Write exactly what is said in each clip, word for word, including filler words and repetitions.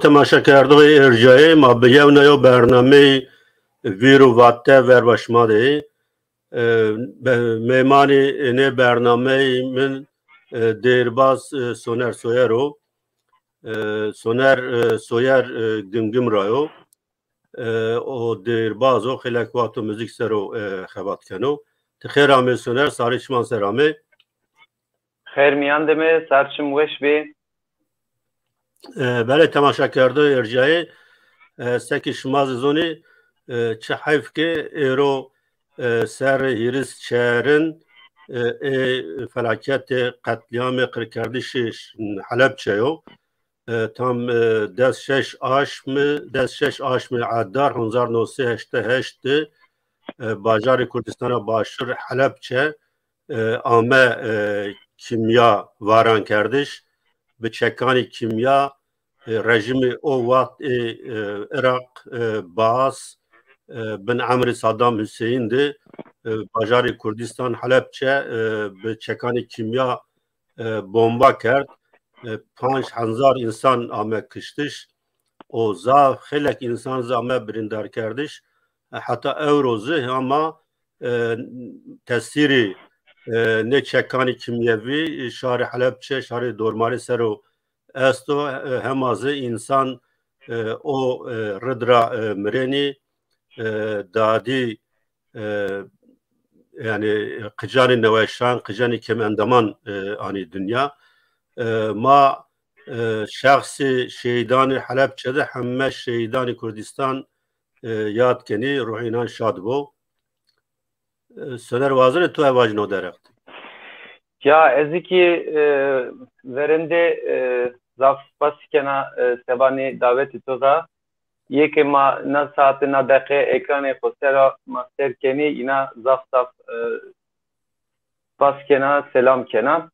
Temaşekerdoxê erjayê ma bi yewna yew bernameyî Vîr û Vate verba şima de yê. E, be-, mêmanê nê bernameyî min, e, deyrbaz, e, Soner Soyer o. E, Soner, e, Soyer, e, Gimgim ra yo. E, o deyrbaz o, xeylek wext o muzîk ser o, e, xebat keno. Ti xêr amê Soner, sarê çiman ser amê. Xêr mîyan de me, sar çim weş bê. E, belê temaşekerdoxê erjayê, e, sekî şima zî zonê, e, çi heyf ke êro, e, serrê hîris çerin, e, ê felaketê qetlîamê qirkerdişê Helebçe yo. E, tam, e, des şeş aşmî, des şeş aşmî edar hezar no sey heştê heşt de, e, bajarê Kurdistana Başûr Helebçe, e, ame, e, kîmya varankerdiş, bi çekanê kîmya, e, rejîmê o wext ê, e, Iraq, e, Baas, e, bin emrê Saddam Huseyîn de, e, bajarê Kurdistan Helebçe, e, bi çekanê kîmya, e, bomba kerd. E, panc hezar însan ame kiştiş û zaf xeylek însan zî ame birîndarkerdiş. E, heta ewro zî hema, e, tesîrê, e, nê çekanê kîmyevî şarê Helebçe, şarê dormarî ser o esto, e, hema zî însan, e, o, e, rid ra, e, mirênî, e, dadî, e, yanî qicanê neweşan, qicanê kêmendeman, e, anî dinya. E, ma, e, şexsê şehîdanê Helebçe de heme şehîdanê Kurdistan, e, yad kenî, ruhê înan şad bo. E, Soner, wazenê tu ev vajî no derheq de? Ya, ez kî, e, verên de, e, zaf spas kena, e, seba nê dawetê to ra. Yê ke ma na saete, na deqe ekranê xo ser a ma ser kenê, îna zaf zaf, e, spas kena, selam kena.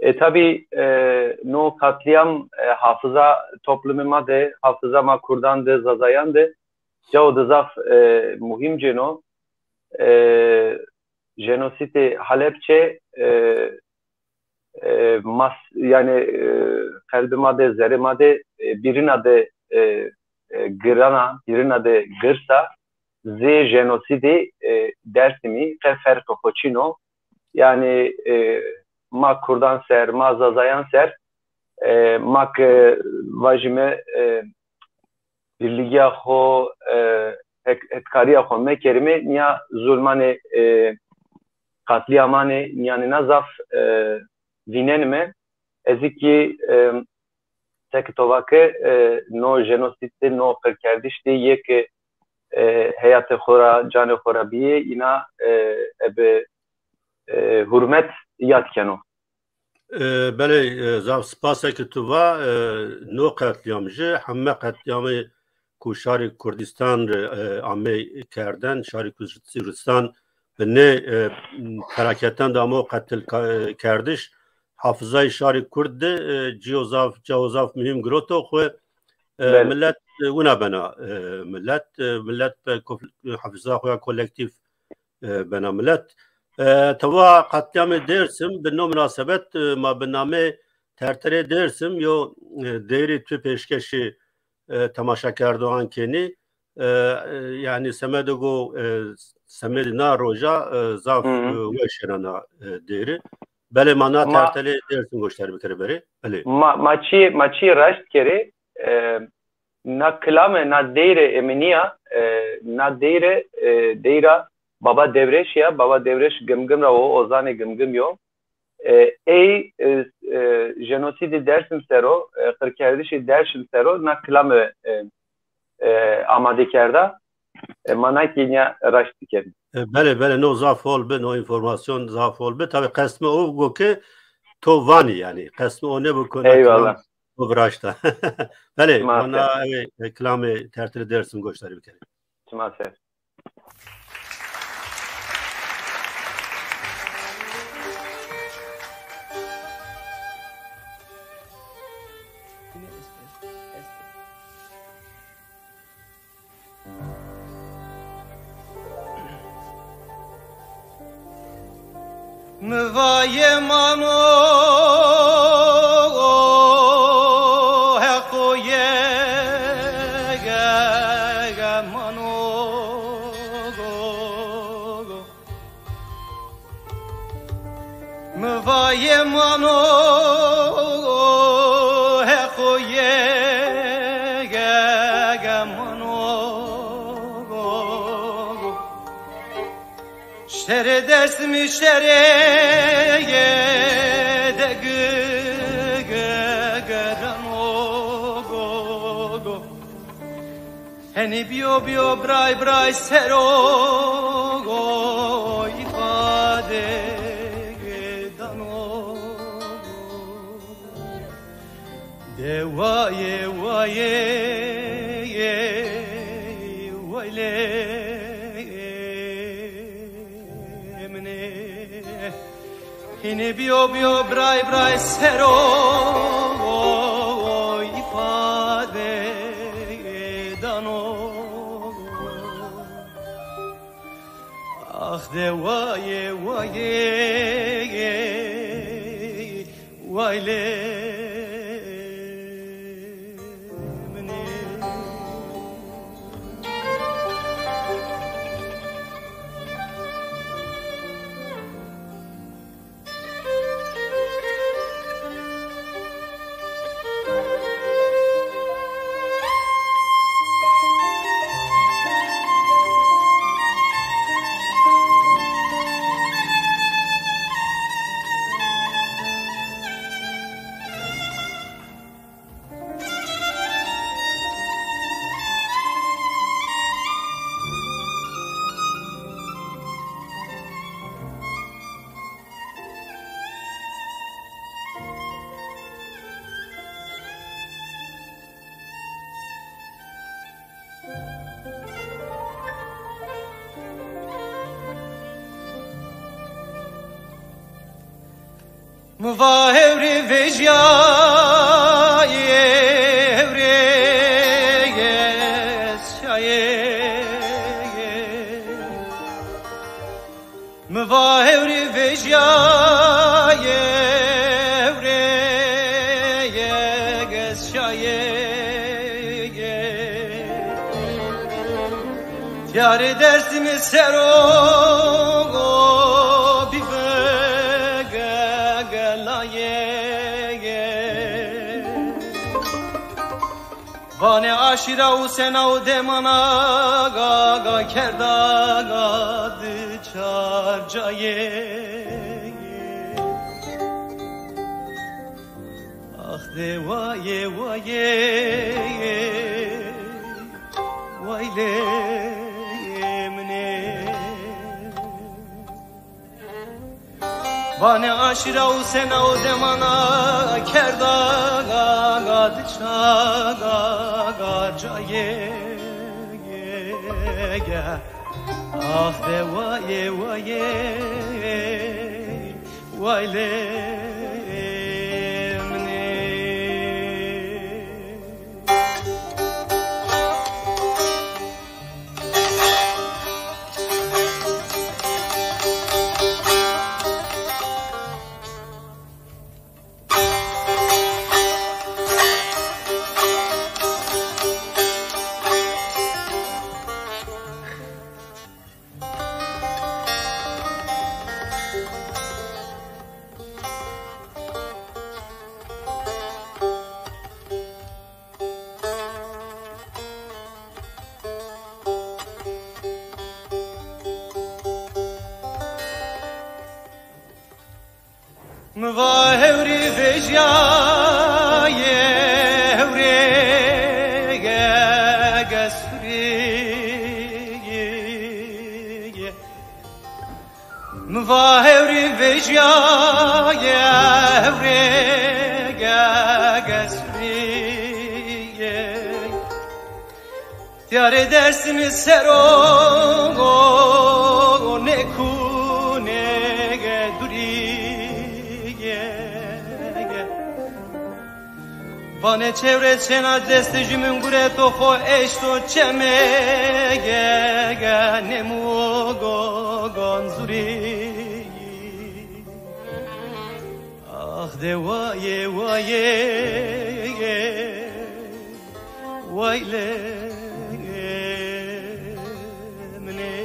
E, tabî, e, no katlîam, e, hafiza toplumê ma de, hafiza ma kurdan de, zazayan de, cao de zaf, e, muhîm cêno. E, jenosîdê Halepçe, e, e, mas-, yanî, e, qelbê ma de, zerê ma de, e, bîrina de, e, e, girana, bîrina de girs a, zê jenosîdê, e, Dêrsimî qe ferqê xo çin o. Yanî, e, ma kurdan ser, ma zazayan ser, e, ma ke vajîme, e, birlîgîya xo, e, het-, hetkarîya xo mekerîme, nîya zulmanê, e, qatlîamanê nîyanêna zaf, e, vînenîme. Ez kî, e, seke to va ke, e, no jenosîd de, no qirkerdiş de yê ke, e, heyatê xo ra, canê xo ra bîyê, îna, e, ebe, e, hurmet yad keno. E, belê, e, zaf spas ke tu va, e, no qetlîam jî, heme qetlîamê ku şarê Kurdistan rê, e, amey kerden, şarê Kurdistan bi nê, e, felaketan de amo qetil ka-, e, kerdiş, hafizayê şarê Kurd de, e, cîyo zaf, cao zaf muhîm giroto xwu. E, Belê. Milet, e, wina bena, e, milet, e, milet be kof-, hafiza xwu ya kolektîf e, bena milet. E, ti va qetlîamê Dêrsim, bi no minasebet, e, ma bi namê Terterê Dêrsim yo, e, deyrê tu pêşkeşî, e, temaşekerdoxan kenî. E, e, yanî semedê go, e, semedê na roja, e, zaf, Hı hı. e, weş ena na, e, deyri. Belê ma na Ma- Tertelê Dêrsim goşdarî bikerê berê. Belê. Ma, ma çî, ma çî raşt kerê, e, Na kilame, na deyre eminî ya, e, na deyre, e, deyra Baba Dewreşî ya, Baba Dewreş Gimgim ra wo, ozanê Gimgim yo. E, ey, e, e, jenosîdê Dersim ser o, e, qirkerdişê Dersim ser o, na kilame, e, e, amade kerda. E, ma na kî nîya raşt bikerî. E, belê, belê, no zaf hol bi, no înformasyon zaf hol bi. Tabî qesd mi o go ke to vanî yanî. Qesd mi o nêbo ke na kilam to viraşta. Belê, Çima ser. Vana ewê, e, kilamê Tertilê Dêrsim goşdarî bikerê. Çima ser. Mi va yê mano Heqo ye. Mi va yê mano, Heqo yê ge, ge mano. Şerê Dêrsimî şerê yê de gi, gi, gerano, go, go. Henî bîyo bîyo bray bray ser o, go, îfade dano. De wayê wayê, waylê min ê. Hînî bîyo bîyo bray bray ser o, îfade dano. Ax de wayê wayê, waylê min ê. Mi va hewrê vejîyayê, hewrê ez şayê. Mi va hewrê vejîyayê, hewrê ez şayê. Tîyarê Dêrsimî ser o, go, bî vege gelayê. Vanê aşîra û sena û demana ga, ga kerda ga di çar cayê. Ax de wayê wayê, waylê min ê. Vanê aşîra û sena û demana kerda ga, ga di ça ga, ga cayê. Ax de wayê wayê, waylê min ê. Mi va hewrî vejîyayê, hewrê ge, ge surî. Mi va hewrî vejîyayê, hewrê ge, ge surî. Tîyarê Dêrsimî ser o, o nêkunê ge durî ge. Vanê çewre çêna destê jûmîn gureto xo eşto çemê ge, ge nêmû go, gon zurî. Ax de wayê wayê, waylê min ê.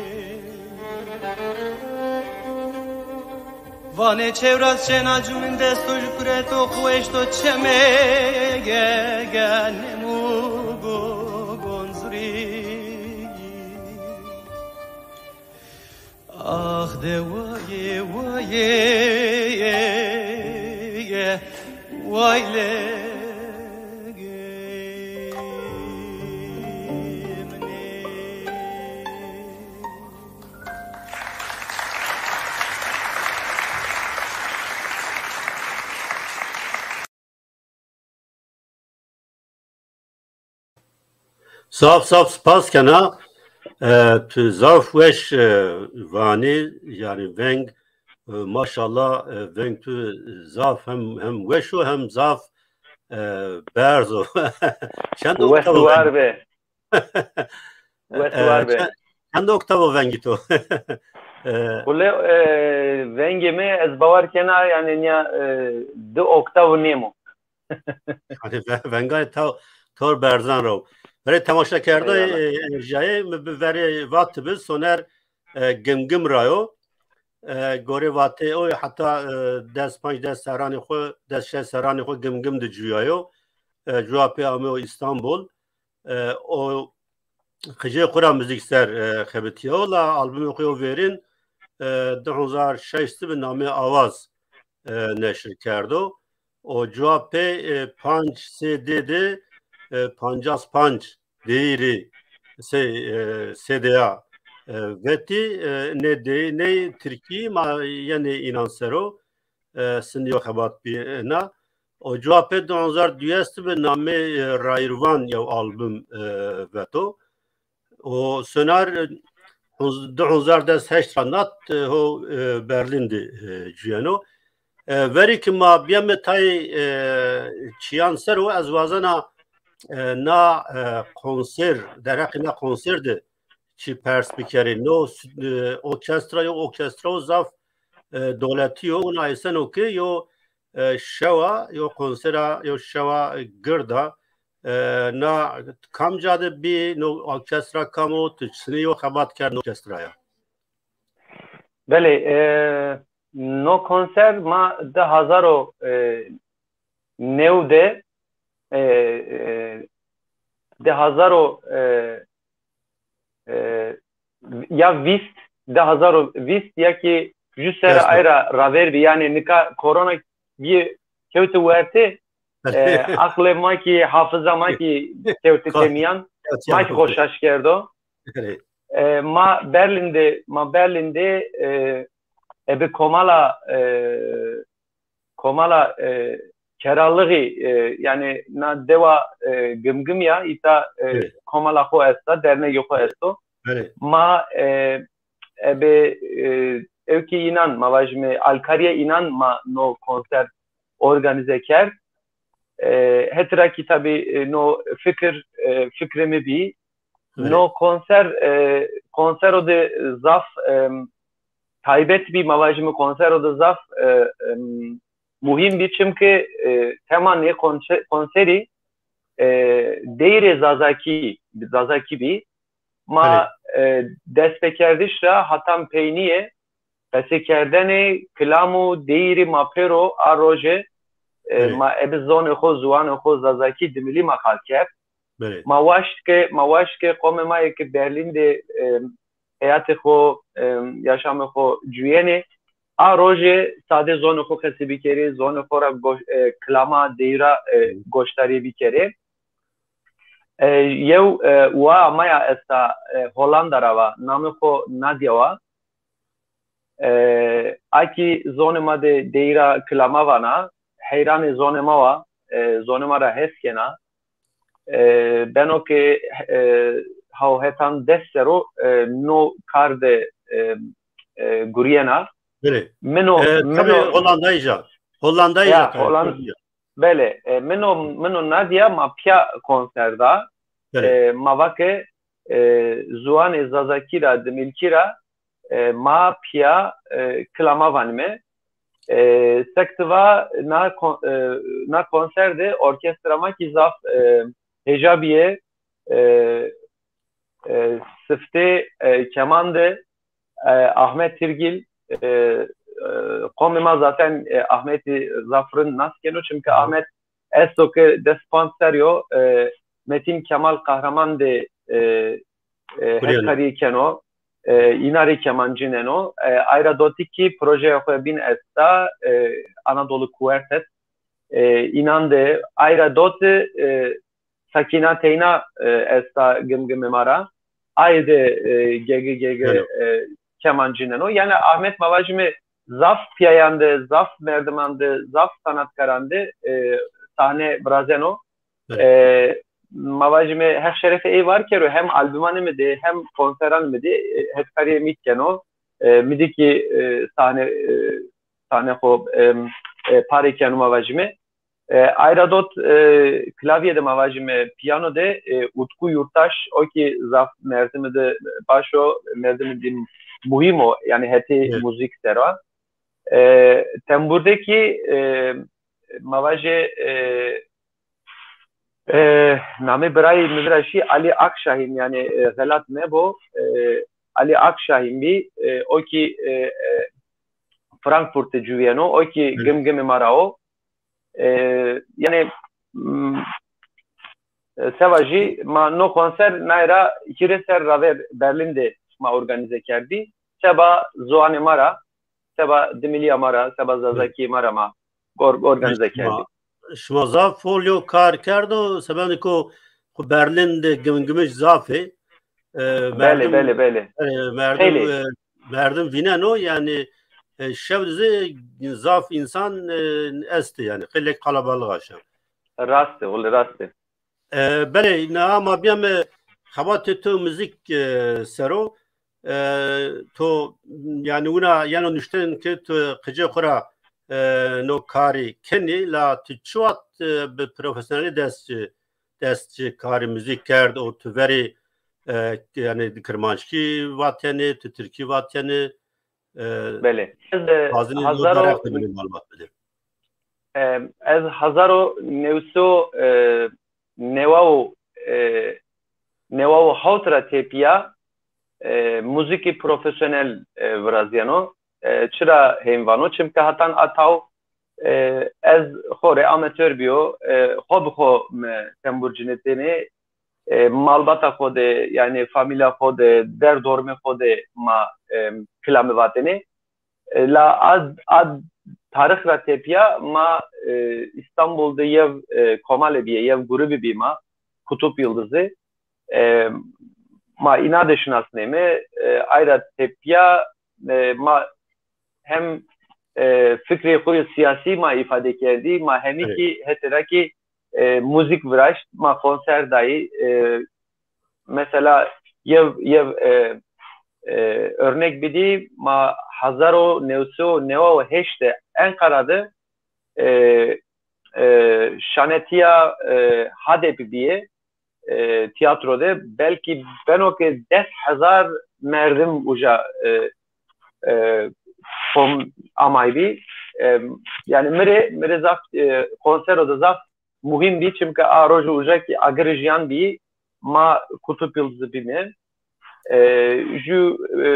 Vanê çewres çena cumîn desto ju kureto xu eşto çemê ge, ge nemu gu-, gonzurî. Ax de wayê, wayê, way le Zaf zaf spas kena. E, tu zaf weş, e, vanî, yanî veng, e, maşallah, e, veng tu zaf hem, hem weş o hem zaf, e, berz o. Çend Wes oktav o war veng? Be. Wes E, war be. Çend, çend oktav o vengî to? E, Xule, e, vengê mi ez bawer kena, yanî, nîya, e, di oktav nêmo. Hani ve-, vengay ta-, tor berzan ro. Verê temaşekerdoyê, Eyvallah. E, erjayê mi bi verê vat bi Soner, e, Gimgim ra yo. E, gorê vatê o heta, e, des panc des serranê xo, des şeş serranê xo Gimgim de cuyayo. E, cuwa pê ameo İstanbul. E, o qicê xo ra muzîk ser, e, xebitîyayo la albumê xo yo vêrîn, e, di hezar şeş de bi namê Awaz, e, neşir kerdo. O cuwa pê, e, panc C D de, e, pancas panc deyîrî sey, e, C D ya, e, vetî, e, nê dey, ney tirkî ma yenê înan ser o, e, sindî yo xebat bî, e, na. O cuwa pê di hezar duyes de bi namê, e, Rayirvan yew album, e, veto. O Soner, e, di hezar des heşt ra nat, e, ho, e, Berlin de, e, cuyeno. E, verî ki ma biyeme tay, e, çiyan ser o, ez wazena, e, na, e, konser, derheqê na konser de çi pers bikerê. No, e, orkestra yo, orkestra o zaf, e, doletî yo, ona eseno ki yo, e, şewa, yo konsera, yo şewa, e, gird a. E, na kamca de bî, no orkestra kam o, tu çinî yo xebat kerd no orkestraya? Belê, e, no konser ma di hezar û new de, e, e, di hezar û, e, e, ya vîst, di hezar û vîst ya ki ju serre ay ra raver bî. Yanî nika korona bîye kewti wertê, e, aqlê ma ki, hafiza ma ki kewti temiyan, ma ki xo şaş kerdo. E, ma Berlin de, ma Berlin de, e, ebe komala, e, komala, e, Keralixî, e, yanî na dewa, e, Gimgim ya, îta, e, komala xo esta, dernegê xo esto. Ma, e, ebe, e, ewkê înan, ma vajîme alkarîya înan ma no konser organîze kerd. E, hetira kî tabî, e, no fikir, e, fikrê mi bî. No konser, e, konsero de zaf, e, taybet bî, ma vajîme konsero de zaf, e, e, muhîm bî, çimkî, e, tema nê konse-, konserî, e, deyrê Zazakî, Zazakî bî. Ma, e, destpêkerdiş ra hatan peynîye qesêkerdenê, kilam û deyîrî ma pêro a roje, e, ma ebe zonê xo, ziwanê xo Zazakî dimilî ma qal kerd. Ma waşt ke, ma waşt ke qomê ma yê ke Berlîn de, e, heyatê xo, e, yaşamê xo cuyenê, a roje sade zonê xo qesê bikerê, zonê xo ra go-, e, kilama, deyra, e, goşdarîye bikerê. E, yew, e, waa ma ya esta, e, Hollanda ra wa, namê xo Nadia wa. E, a kî zonê ma de deyra kilama vana, heyranê zonê ma wa, e, zonê ma ra hes kena. E, beno ke, e, haw hetan des serr o, e, no kar de, e, e, gurîyena. Belê. Min o, e, min tabî o Hollandayî ca. Hollandayî ca. Ya, Holland-, belê. E, min o, min o Nadia ma pîya konser da. Belê. E, ma va ke, e, ziwanê Zazakî ra, Dimilkî ra, e, ma pîya, e, kilama vanîme. E, sek ti va na kon-, e, na konser de orkestra ma kî zaf, e, hêja bîye, e, e, siftê, e, keman de, e, Ahmet Tirgil, e, e, qomê ma zaten, e, Ahmetî zaf rind nas keno, çimkî Ahmet esto ke des panc serrî yo, e, Metin Kemal Kahraman de, e, e, heskarî keno, e, îna rê kemancîneno. E, ayra dotî kî projeya xo bîn esta, e, Anadolu Kuertet. E, înan de ayra dotî, e, Sakîna Teyna, e, esta Gimgimê ma ra. Aye de, e, gege gege, e, kemancîneno. Yanî Ahmet ma vajîme zaf pîyayan de, zaf merdiman de, zaf sanatkaran de, e, sahne virazeno. E, ma vajîme Heq şerefê ey var kero, hem albûmanê mi de hem konseranê mi de, e, heskarîyê mi keno. E, mi de kî, e, sahne, e, sahne xo, e, e, pare keno ma vajîme. E, ayra dot, e, klavye de ma vajîme, pîyano de, e, Utku Yurttaş, o kî zaf merdimî de baş o, merdimî de muhîm o, yanî hetê muzîk ser o. E, tembur de kî, e, ma vajê, e, e, namê birayî mi vîra şî, Ali Akşahin, yanî, e, xelat mebo, e, Ali Akşahin bî, e, o kî, e, e, Frankfurt de ciwîyeno, o kî Gimgimê ma ra o. E, yanî, m, e, se vajî, ma no konser naye ra hîrê serr raver Berlin de ma organîze kerdbî. Seba ziwanê ma ra, seba dimilîya ma ra, seba zazakîyê ma ra ma gor-, organîze kerdbî. Şima zaf folyo kar kerdo, sebebê ko xwu Berlin de Gimgimij zaf ê. E, belê, merdim, belê, belê. E, merdim, e, merdim vîneno, yanî, e, şew de zî zaf însan, e, estê, yanî xeylek qalabalix a şew. Rast ê, wele rast ê. E, belê, na ma bîyame xebatê to muzîk, e, ser o. E, to, yanî wina yeno nuşten ke to qicê xwu ra, e, no karî kenî, la to çi wext, e, bi profesyonelî dest, dest ji karê muzîk kerd û tu verî, e, yanî kirmanckî vatênê, tu tirkî vatênê, e, belê. Ez, e, wazenî no hezar û derheq de belê malumat bidê. E, ez hezar û new sey û, e, newa û, e, newa û hewt ra tepîya, e, muzîkî profesyonel, e, virazîyeno. E, çira hên vano? Çimke hetan a taw, e, ez xo rê amatör bîyo, e, xo bi xo mi tembur cinitênê, e, malbata xo de, yanî famîlya xo de, derdormê xo de ma, e, kilamî vatênê. E, la a, a tarîx ra tepîya ma, e, Îstanbul de yew, e, komale bîye, yew grubî bî ma, Kutup Yıldızı. E, ma îna de şinasnême, e, ayra tepîya, e, ma hem, e, fikrê xo yê sîyasî ma îfade kerdî, ma hemî kî hetê ra kî, e, muzîk viraşt, ma konser dayî, e, mesela yew, yew, e, e, örnek bidî, ma hezar û new sey û newa û heşt de Enqara de, e, e, şanetîya, e, Hadepî bîye, e, tîyatro de, belkî beno ke des hezar merdim uca, e, e, kom amaybî. E, yanî mi rê, mi rê zaf, e, konsero de zaf muhîm bî, çimke a rojo uca kî agirê jiyan bî, ma Kutup Yıldızı bîme. E, ju, e,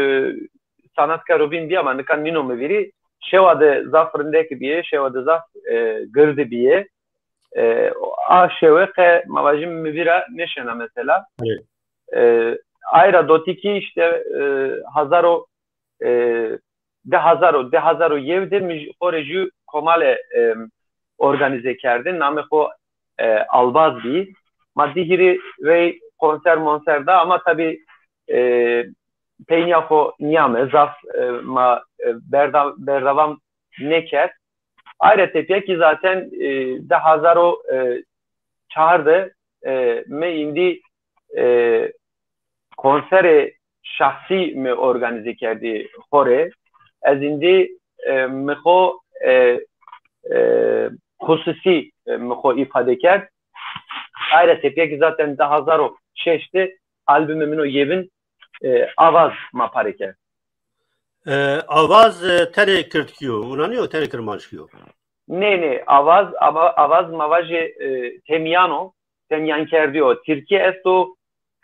sanatkaro bîn bî ama nika nîno mi vîrî. Şewa de zaf rindekî bîye, şewa de zaf, e, girdî bîye. E, a şewe qe ma vajîm mi vîra nêşena mesela. E, ayra dotî kî îşte, e, hezar û, e, di hezar û, di hezar û yew de mi xo rê jû komale, e, organîze kerdî. Namê xo, e, Albaz bî. Ma di hîrê rey konser monser da ama tabî, e, peynîya xo nîyame. Zaf, e, ma, e, berda-, berdewam nêkerd. Ayra tepîya kî zaten, e, di hezar û, e, çar de, e, mi îndî, e, konserê şexsî mi organîze kerdî xo rê. Ez îndî, e, mi xo, e, e, xususî, e, mi xo îfade kerd. Ayra tepîya kî zaten di hezar û şeş de albumê min o yewin, e, Avaz ma pare kerd. E, Avaz, e, tenê kirdkî yo, wina nîyo, tenê kirmanckî yo? Nê, nê, Avaz, ama Avaz ma vajê, e, temîyan o, temîyankerdî yo. Tirkî esto,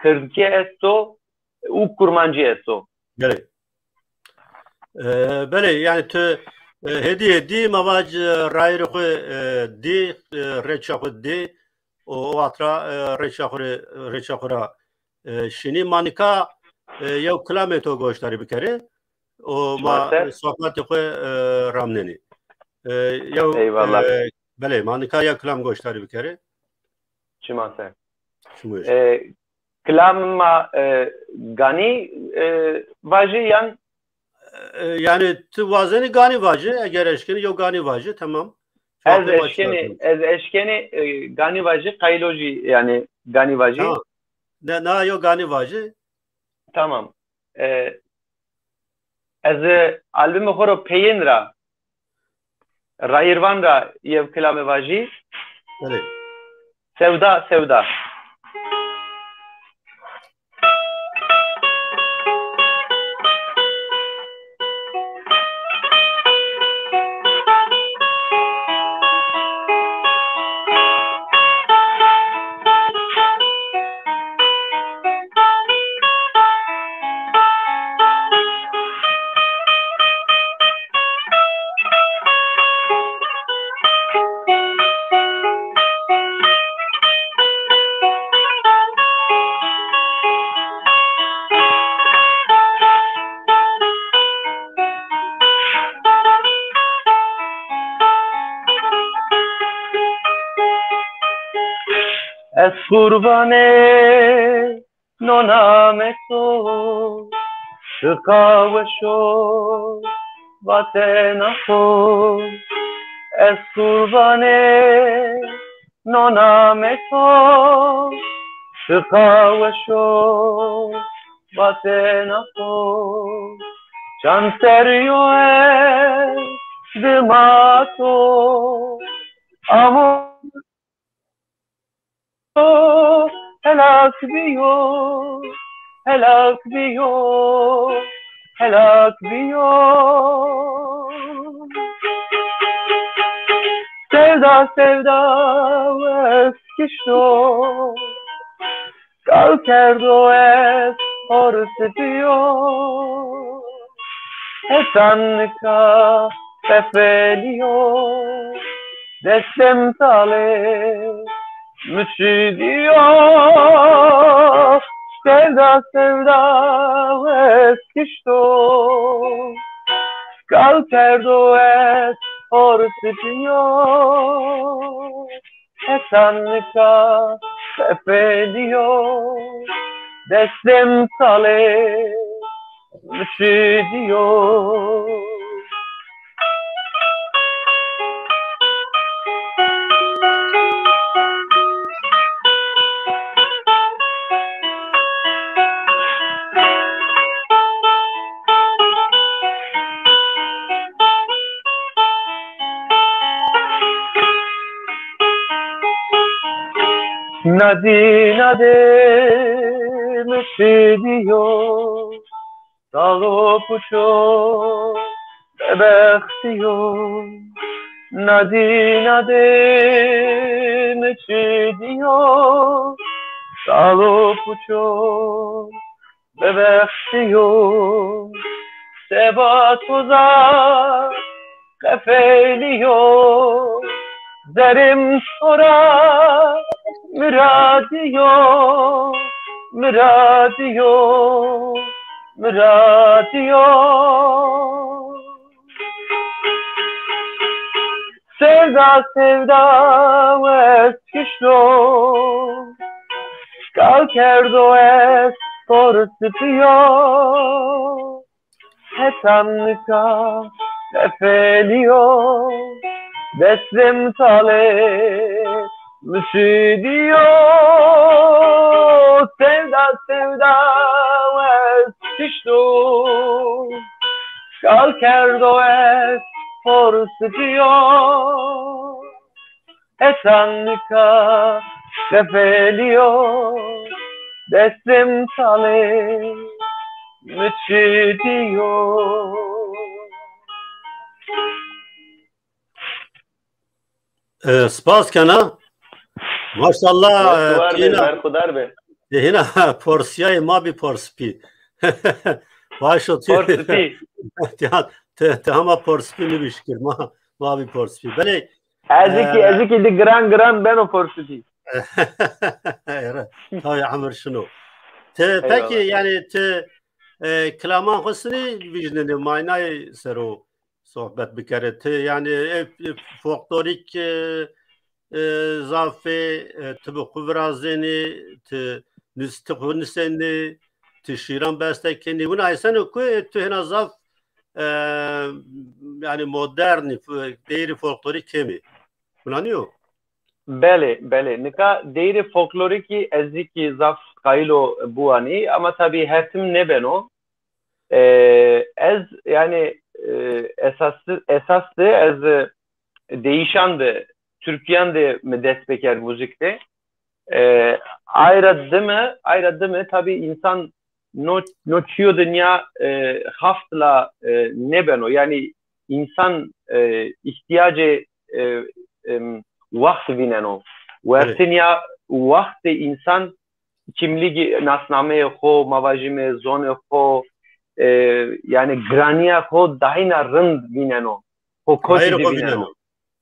kirdkî esto û kurmancî esto. Belê. E, belê, yanî tu, e, hêdî hêdî ma vac, e, rayîrê xwu, e, dî, e, rêça xwu dî, û o wext ra, e, rêça xwu rê, rêça xwu ra, e, şinî. Ma nika, e, yew kilamê to goşdarî bikerê û ma sohbetê xwu, e, ramnenî. E, yew, Eyvallah. e, belê, ma nika yew kilam goşdarî bikerê. Çima ser. Çimû eşt. E, kilam ma, e, ganî, e, vajî yan? E, yanî ti wazenî ganî vajî, eger eşkenî yew ganî vajî, temam. Ez eşkenî, ez eşkenî, e, ganî vajî, qayîl o jî yanî ganî vajî. Tamam. Ne, na yew ganî vajî. Tamam. E, ez, e, albumê xo ro peyên ra Rayîrvan ra yew kilame vajî. Belê. Sewda, sewda. Ez qurbanê nonamê to, şiqa weş o vatena xo. Ez qurbanê nonamê to, şiqa weş o vatena xo. Çand serrî yo ez dima to, amo helak bîyo, helak bîyo, helak bîyo. Sewda, sewda wes kişto, qal kerdo ez hor sipî yo. Heta nika qefelî yo, destê mi talê mi çî dîyo. Sewda, sewda wes kişto, qal kerdo ez hor sipî yo. Heta nika qefelî yo, destê mi talê mi çî dîyo. Nadî nadê mi çî dîyo, tal û puço bebextî yo. Nadî nadê mi çî dîyo, tal û puço bebextî yo. Seba toza qefelî yo, zerrê mi to ra miradî yo, miradî yo, miradî yo. Sewda, sewda wes kişto, qal kerdo ez hor sipî yo. Heta nika qefelî yo, destê mi talê mi çî dîyo. Sewda, sewda wes kişto, qal kerdo ez hor sipî yo. Heta nika qefelî yo, destê mi talê mi çî dîyo. E, spas kena. Maşallah, e, berxudar be, hîna, berxudar be. E, hîna porsîyayê ma bî porspî. Paşo ti. Porsipî. Ya, ti, ti hema porsipî nibî şikir. Ma, ma bî porsipî. Belê, Ez ki, e, ez ki di giran giran beno porsipî. Era, tayê emir şino. Ti, peki, eyvallah, yani ti, e, kilaman xo sinî vîjnenê, maynayê ser o sohbet bikerê. Ti, yani, e, e, folklorîk, e, e, zafê, e, ti bi xwu virazenî, ti nus-, ti xwu nusenî, ti şîran beste kenî. Wina eyseno ku, e, tu hêna zaf, e, yani modernî, f-, deyrî folklorî kemî. Wina nîyo? Belê, belê. Nika deyrê folklorîkî ez zî kî zaf qayîl o biwanî, ama tabî her tim nêbeno. E, ez, yani, e, esas, esas de ez, e, deyîşan de, tirkîyan de mi dest pêkerd muzîk de. E, ayra dime, ayra dime tabî însan no, no çîyo de nîya, e, haft la, e, nêbeno. Yani însan, e, îhtîyacê, e, em, waxt vîneno. Evet. Wertînya waxt de însan kimlîgî, nasnameyê xo, ma vajîme zonê xo, e, yani giranîya xo dahîna rind vîneno. Xo kotî de vîneno.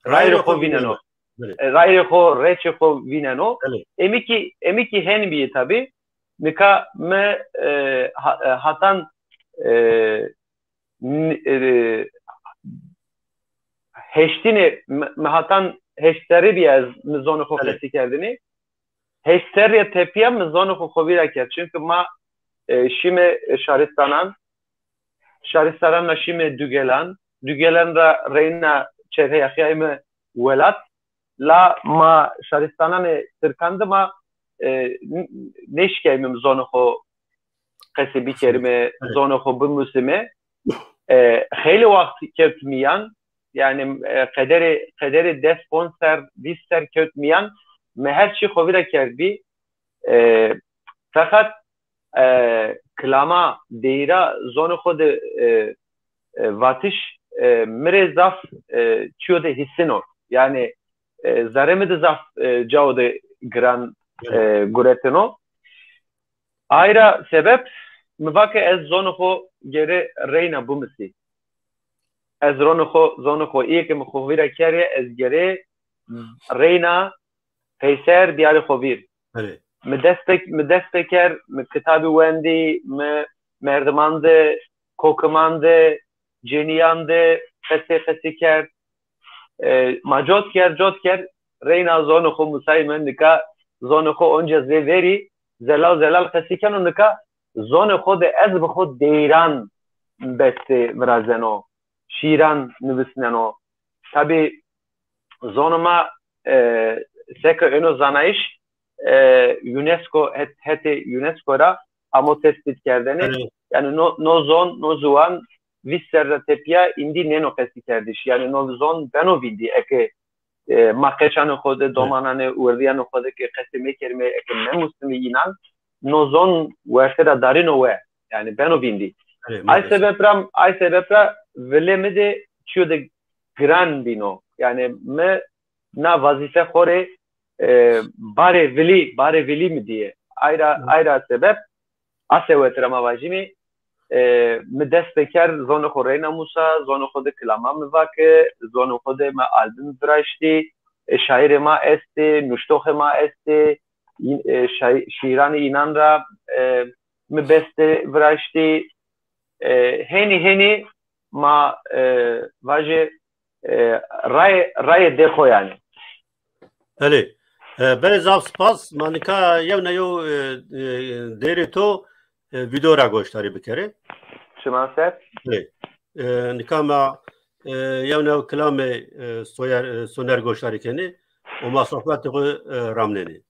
Rayîrê xo vîneno. Belê. E, rayîrê xo, reçê xo vîneno. Belê. Emî kî, emî kî hen bîyê tabî. Nika mi, e, ha-, e, hatan, e, n-, e, heştînê mi, mi hatan heşt serrî bîya ez mi zonê xo qesî kerdinî. Heşt serrîya tepîya mi zonê xo xo vîra kerd. Çimkî ma, e, şîme, e, şaristanan, şaristanan ra şîme Dugelan, Dugelan ra reyna çerheyaxîyayme welat. La ma şaristananê tirkan de ma, e, n-, nêşikeyme mi zonê xo qesî bikerîme, zonê xo bimusîme. E, xeylê waxt kewt mîyan, yani, e, qederê, qederê des ponc ser, vîst ser kewt mîyan, mi her çî xo vîra kerdbî. E, feqet, e, kilama deyra zonê xo de, e, e, vatiş, e, mi rê zaf, e, çîyo de hîsino. Yani, e, zerrê mi de zaf, e, cawo de giran, e, guretino. Ayra sebeb, mi va ke ez zonê xo gere reyna bimusî. Ez zonê xo, zonê xo, îyê ke mi xo vîra kerê, ez gere reyna peyser biyarê xo vîr. Belê. Mi dest pê, mi dest pê kerd, mi kitabî wendî, mi merdiman de, kokiman de, cenîyan de qesey qesî kerd. E, ma cot kerd, cot kerd, reyna zonê xo musayîme, nika zonê xo onca zê verî zelal zelal qesî keno, nika zonê xo de ez bi xo deyran bestê virazeno, şîran nivisneno. Tabî zonê ma, e, seke eno zanayîş, e, UNESCO, het-, hetê UNESCO ra amo tespît kerdene. Evet. Yani no, no zon, no ziwan vîst serra tepîya îndî nêno qesîkerdiş. Yani no zon beno vîndî. Eke, e, ma qeçanê xo de, evet, domananê, werdîyanê xo de ke qesî mekerîme, eke memusîme înan, no zon werte ra darîno we. Yani beno vîndî. Evet, ay maalesef. Sebep ra, ay sebep ra vilê mi de çîyo de giran bîno. Yani mi na vazîfe xo rê, e, barê vilî, barê vilî mi dîye. Ayra, hı, ayra sebep, a sewet ra ma vajîmî, e, mi dest pê kerd zonê xo reyna musa, zonê xo de kilama mi va ke, zonê xo de mi album viraştî, e, şaîrê ma estê, nuştoxê ma estê, î-, e, şaî-, şîranê înan ra, e, mi bestê viraştî, e, henî henî ma, e, vajê, e, rayê, rayê dê xo yanî. Belê. E, belê, zaf spas. Ma nika yewna yew, e, e, deyrê to, e, vîdeo ra goşdarî bikerê. Çiman ser. Belê. E, nika ma, e, yewna yew kilamê, e, Soyer, e, Soner goşdarî kenê û ma sohbetê xo, e, ramnenê.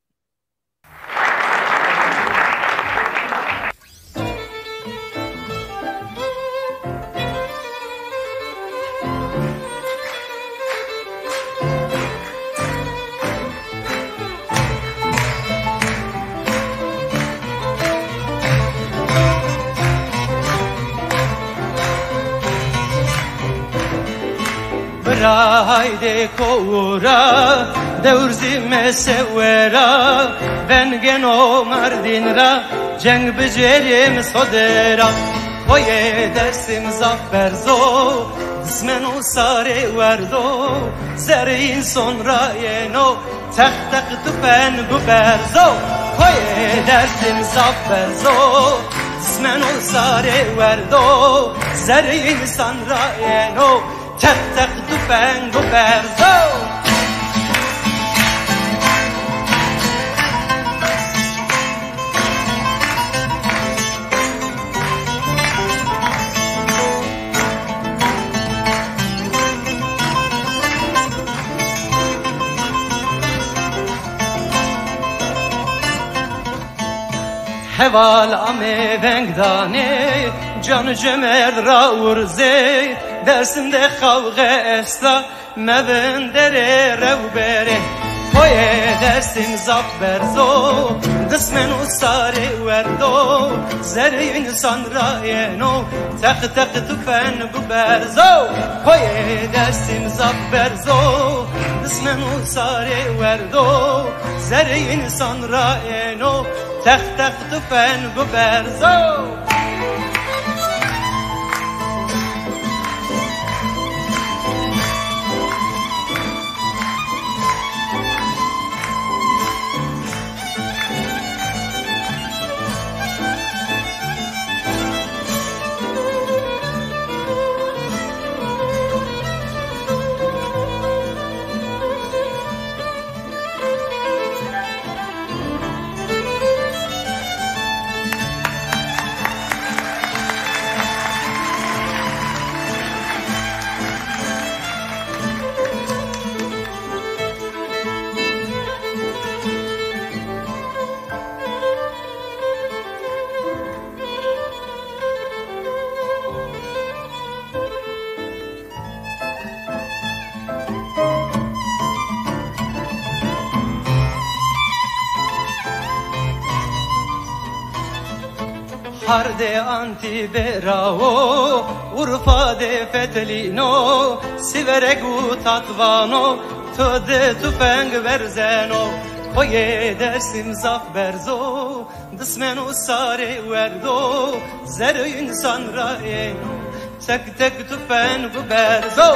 Bira haydê kowra, dewr zî mesewera, vengeno Mardin ra, ceng bicêrê mi sodera. Koyê Dêrsim zaf berz o, dismen û sarê werd o, zerrê însan ra yeno, teq teq tufeng û berz o. Koyê Dêrsim zaf berz o, dismen û sarê werd o, zerrê însan ra yeno, teq teq tufeng û berz o. Heval ame veng danê, can cemerd ra urzê, Dêrsim de qawxe esta, mevinderê rewberê. Koyê Dêrsim zaf berz o, dismen û sarê werd o, zerrê însan ra yeno, teq teq tufeng û berz o. Koyê Dêrsim zaf berz o, dismen û sarê werd o, zerrê însan ra yeno, teq teq tufeng û berz o. Hardê Antîbê ra wo, Urfa de fetelîno, Sîverek û Tatvan o, to de tufeng werzeno. Koyê Dêrsim zaf berz o, dismen û sarê werd o, zerrê însan ra yeno, teq teq tufeng û berz o.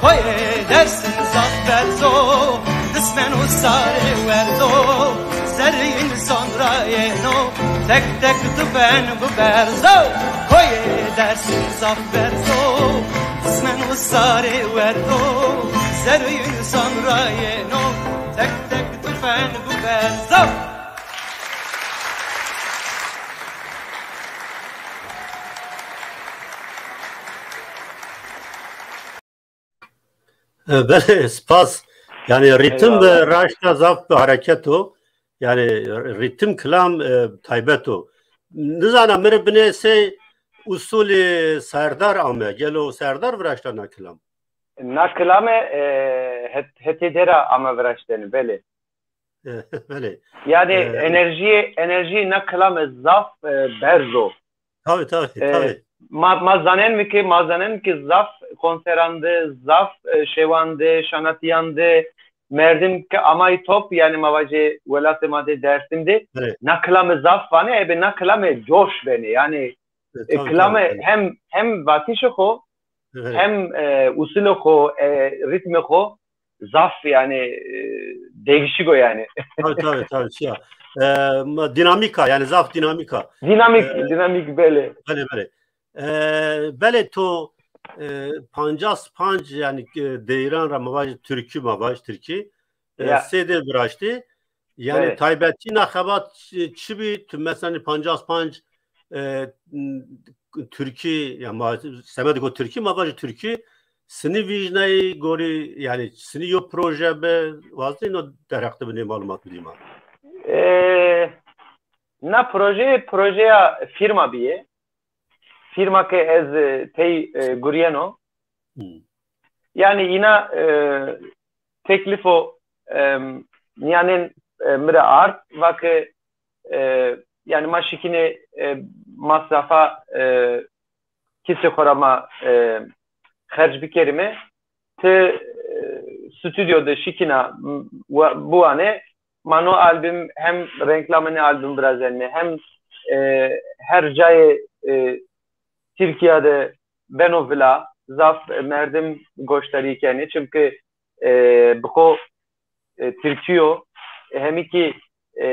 Koyê Dêrsim zaf berz o, dismen û sarê werd o, zerrê însan ra yeno, teq teq tufeng û berz o. Koyê Dêrsim zaf berz o, dismen û sarê werd o, zerrê însan ra yeno, teq teq tufeng û berz o. E, belê, spas. Yanî rîtim bi raşta zaf bi hereket o. Yanî rîtim kilam, e, taybet o. Nizana mi rê binê sey usulî Serdar ame. Gelo Serdar viraşta na kilam? Na kilame, e, het-, hetê dera ame viraştene, belê. Belê. Yanî, e, enerjiyê, enerjiyê na kilame zaf, e, berz o. Tabii, tabii, e, tabii. Ma, ma zanenme ke, ma zanenme ke zaf konseran de, zaf, e, şewan de, şanatîyan de, merdim ke amay top, yanî ma vajê welatê ma de, Dêrsim de, belê, na kilame zaf vanê, ebe na kilame coş benê. Yanî, e, tabii, kilame tabii, tabii, hem, hem vatişê xo, evet, hem, e, usulê xo, e, ritmê xo zaf, yanî, e, değişik o yanî. Tabii, tabii, tabii, şey ya. E, ma-, dinamika, yanî zaf dinamika. Dinamik, e, dinamik, belê. Belê, belê. E, belê to, e, pancas panc, yanî, e, deyran ra ma vaj türkü, ma vaj türkü. E, ya, sey de viraştî. Yanî, belê, taybetî na xebat çi, çi bî? Tu mesela pancas panc, e, türkü, ya ma semedê ko türkü, ma vajî türkü, sinî vîjnayî gorî, yanî sinî yo proje bi, wazî no derheq de binê malumat bidî ma. E, na proje, projeya firma bîye. Firma ke ez, e, tey, e, gurîyeno. Hmm. Yanî îna, e, teklîfo, e, mîyanên, e, mi ra ard, va ke, e, yanî ma şikînê, e, masrafa, e, kîsê xo ra ma, e, xerc bikerîme. Ti, e, stûdyo de şikîna, m-, wa-, biwanê, ma no album hem renklamê nê album virazenme, hem, e, her cayê, e, Tirkîya de beno vila, zaf merdim goşdarî kenê. Çimkî, e, bi xo, e, Tirkî yo, e, hemî kî, e,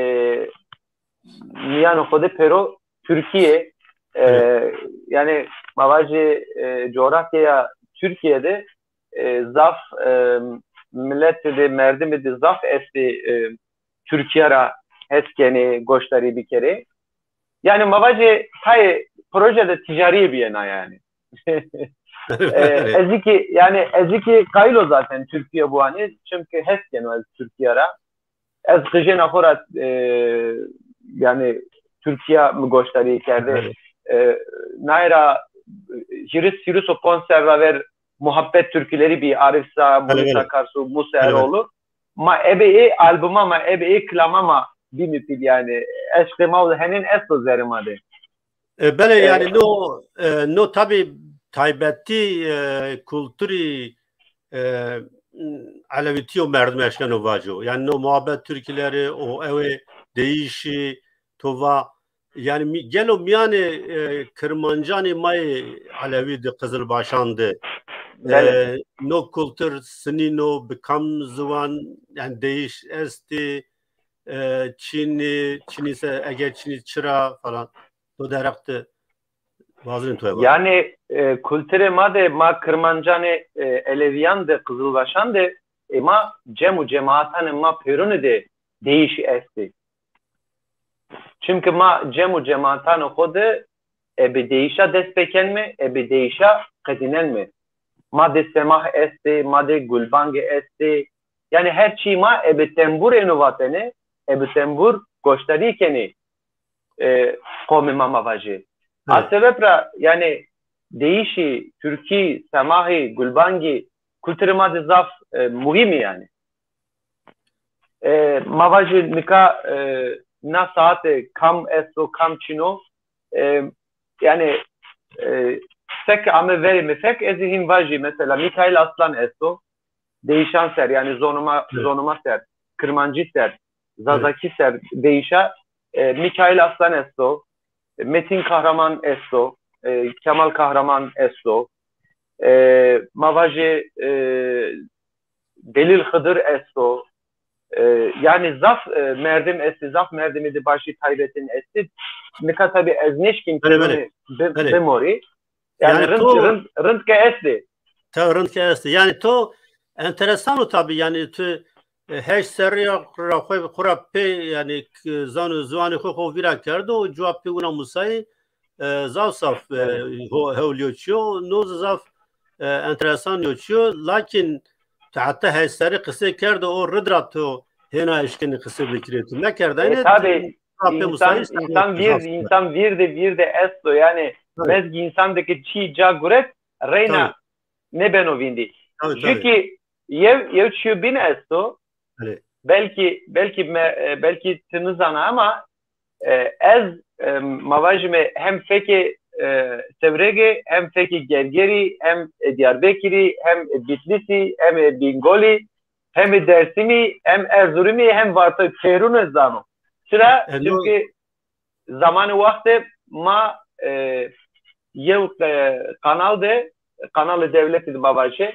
mîyanê xo de pêro Tirkî yê. E, yanî ma vajê, e, coğrafyaya Tirkîya de, e, zaf, e, miletî de, merdimî de zaf estê, e, Tirkîya ra hes kenê, goşdarî bikerê. Yanî ma vajê tayê proje de ticarîye bîyena yanî. E, ez kî, yanî ez kî qayîl o zaten Tirkîya biwanî, çimkî hes keno ez Tirkîya ra. Ez qijêna xo ra, e, yanî Tirkîya mi goşdarîye kerde. E, naye ra hîris, hîris û ponc serr ra ver Muhabbet Türküleri bî, Arif Sağ, Munis Akarsu, Musa Eroğlu. Ma ebe ê albuma ma, ebe ê kilama ma bîme pîl yanî. Eşqê ma û henên esto zerrê ma de. E, belê, e, yanî no, e, no tabî taybetî, e, kulturî, e, Elewîtî yo merdim eşkeno vaco. Yanî no muhabbet Türküleri û ewê deyîşî to va, yanî mî-, gelo mîyanê, e, Kirmancanê ma yê Elewî de, Qizilbaşan de, e, no kultur sinîn o, bi kam ziwan, yanî deyîş estê, e, çinî, çinî se, eger çinî çira falan. To derheq de wazenê to eva. Yanî, e, kulturê ma de, ma Kirmancanê, e, Elewîyan de, Qizilbaşan de, e, ma cem û cematanê ma pêrune de deyîşî estê. Çimkî ma cem û cematanê xo de ebe deyîşa dest pêkenme, ebe deyîşa qedînenme. Ma de semah estê, ma de gulbangê estê. Yanî her çî ma ebe tembur êno vatene, ebe tembur goşdarî kenê, e, qomê ma, ma vajê. A sebeb ra yanî deyîşî, tirkî, semahî, gulbangî kulturê ma de zaf, e, muhîm ê yanî. E, ma vajê nika, e, na saete kam esto, kam çin o, e, yanî, e, seke ame verê mi fek, ez ê hîn vajî, mesela Mikail Aslan esto, deyîşan ser, yanî zonê ma, zonê ma ser, Kirmancî ser, Zazakî ser deyîşa, e, Mikail Aslan esto, Metin Kahraman esto, e, Kemal Kahraman esto, e, ma vajê, e, Delîl Xidir esto. E, yanî zaf, e, merdim estê, zaf merdimê de başî taybetên estê. Nika tabî ez nêşkîn pêrune bi-, bimorî. Yanî rind, rind, rind ke estê. Tabii, rind ke estê. Yanî to enteresan o tabî, yanî tu, e, heşt serrî ra xo, xo ra pê, yanî k-, zano ziwanê xo, xo vîra kerdo û cewab pê wina musayî, e, zaf zaf, e, ho-, hewlî yo çîyo, no zî zaf, e, enteresan yo çîyo. Lakin tu heta heşt serrî qisê kerdo, o rind ra tu hêna eşkenî qisê bikirê, tu mekerdayne. E, tabî, însan, însan vîr, însan vîr de, vîr de esto. Yanî mezgî însan de ke çî ca guret, reyna nêbeno vîndî. Jû kî yew, yew çîyo bîn esto. Belkî, belkî me, e, belkî ti nizana ama, e, ez, e, ma vajîme hem fekê, e, Sêwrege, hem fekê Gergerî, hem, e, Diyarbekirî, hem, e, Bitlîsî, hem, e, Bîngolî, hem, e, Dêrsimî, hem Erzurumî, hem Vartoyî pêrune zano. Çira? Çimkî zamanê waxtê ma, e, yew, e, kanal de, kanalê dewletî de ma vajê,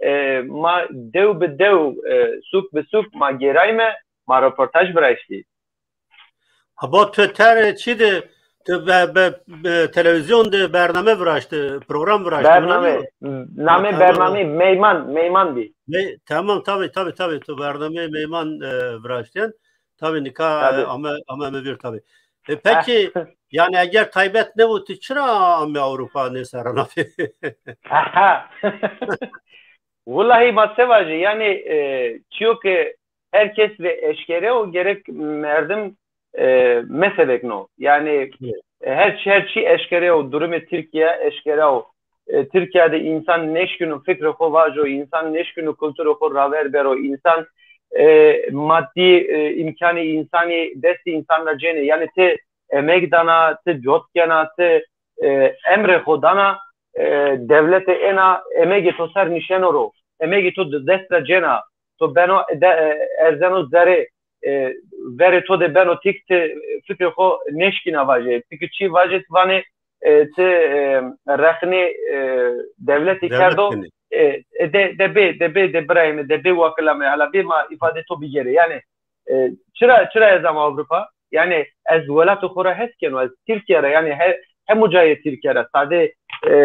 e, ma dew bi dew, e, sûk bi sûk ma gêrayme, ma roportaj viraştî. Abo tu ter çî de, tu be, be, be, televîzyon de bername viraştî, program viraştî. Bername, namê bernameyî Meyman, Meyman bî. Tamam, tabî, tabî, tabî, tu bernameyê Meyman, e, viraştîyen. Tabî nika, e, ame, ame, ame vîr tabî. E, pekî, yanî eger taybet nêbo, tu çira ame Ewropa nêserrana pê? Aha. Willahî ma se vajî, yanî, e, çîyo ke her kes rê eşkere o, gerek merdim, e, mesebekno. Yanî, e, her çî, her çî eşkere o, durumê Tirkîya eşkere o. E, Tirkîya de însan nêşkîno fikrê xo vajo, însan nêşkîno kulturê xo raver bero, însan, e, maddî, e, îmkanê însanî destê însan ra cênê. Yanî ti emeg dana, ti cot kena, ti, e, emrê xo dana, e, dewlete êna emegê to ser nişeno ro, emegê to di dest ra cêna, to beno de, e, erzeno zerê, e, verê to de beno tîk, ti fikrê xo nêşkîna vajê. Ti ki çî vajê, ti vanê, e, ti, e, rexnê, e, dewletî kerdo, e, e, de, de bê, de bê, de birayê mi, de bê wakila mi, hela bê ma îfadê to bigêrê. Yanî, e, çira, çira ez ama Avrupa? Yanî ez welatê xo ra hes keno, ez Tirkîya ra, yanî he-, hemû cayê Tirkîya ra. Sadê, e,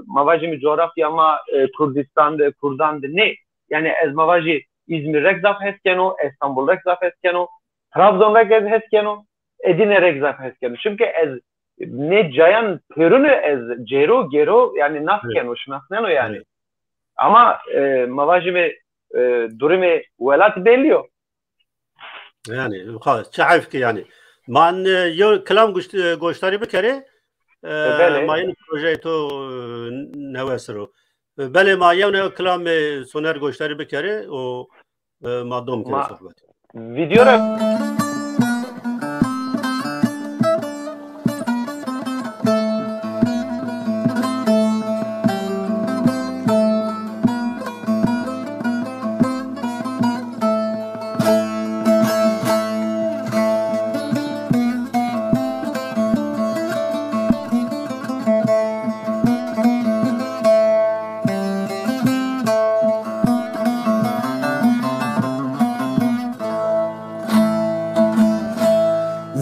ma vajîme coğrafya ma, e, Kurdistan de, Kurdan de nê. Yanî ez ma vajî Îzmîr rek zaf hes keno, Estanbul rek zaf hes keno, Trabzon rek ez hes keno, Edîne rek zaf hes keno. Çimkî ez nê cayan pêrune ez cêro, gêro, yanî nas keno, şinasneno yanî. Ama, e, ma vajîme, e, durumê welat bellî yo. Yanî, xas, çi heyf ki yanî. Ma, e, yew kilam goşt-, e, goştarî bikerê, e, belê. Ma yeno projeyê to, e, newe ser o. E, belê ma yew newe kilamê Soner goştarî bikerê û, e, ma dom kerê sohbet. Video ra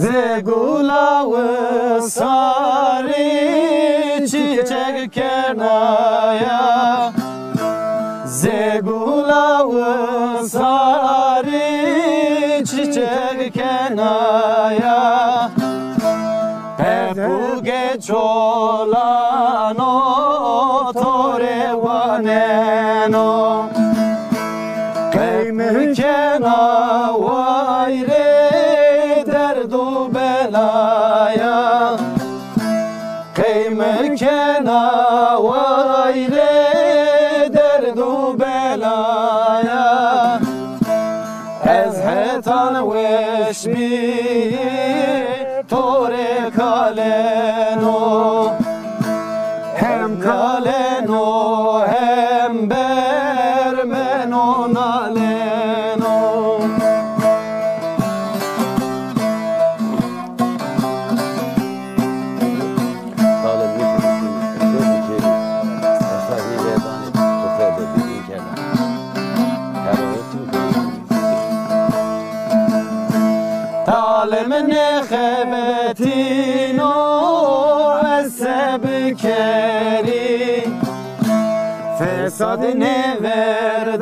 Zê gula wi sarî çîçek kenaya. Zê gula wi sarî çîçek kenaya. Pepûgê çolano to rê waneno. Qey mi kena wayirê derd û belaya. Qey mi kena wayirê derd û belaya. Ez hetan weş bîyî to rê kaleno. Hem kaleno hem bermeno naleno. Talê mi ki, to dikêrî, esas nêverdanê, to ser de bîn kerda. Her o tim Talê mi nêxebetîno, ez se bikerî. Fesad nêverdanê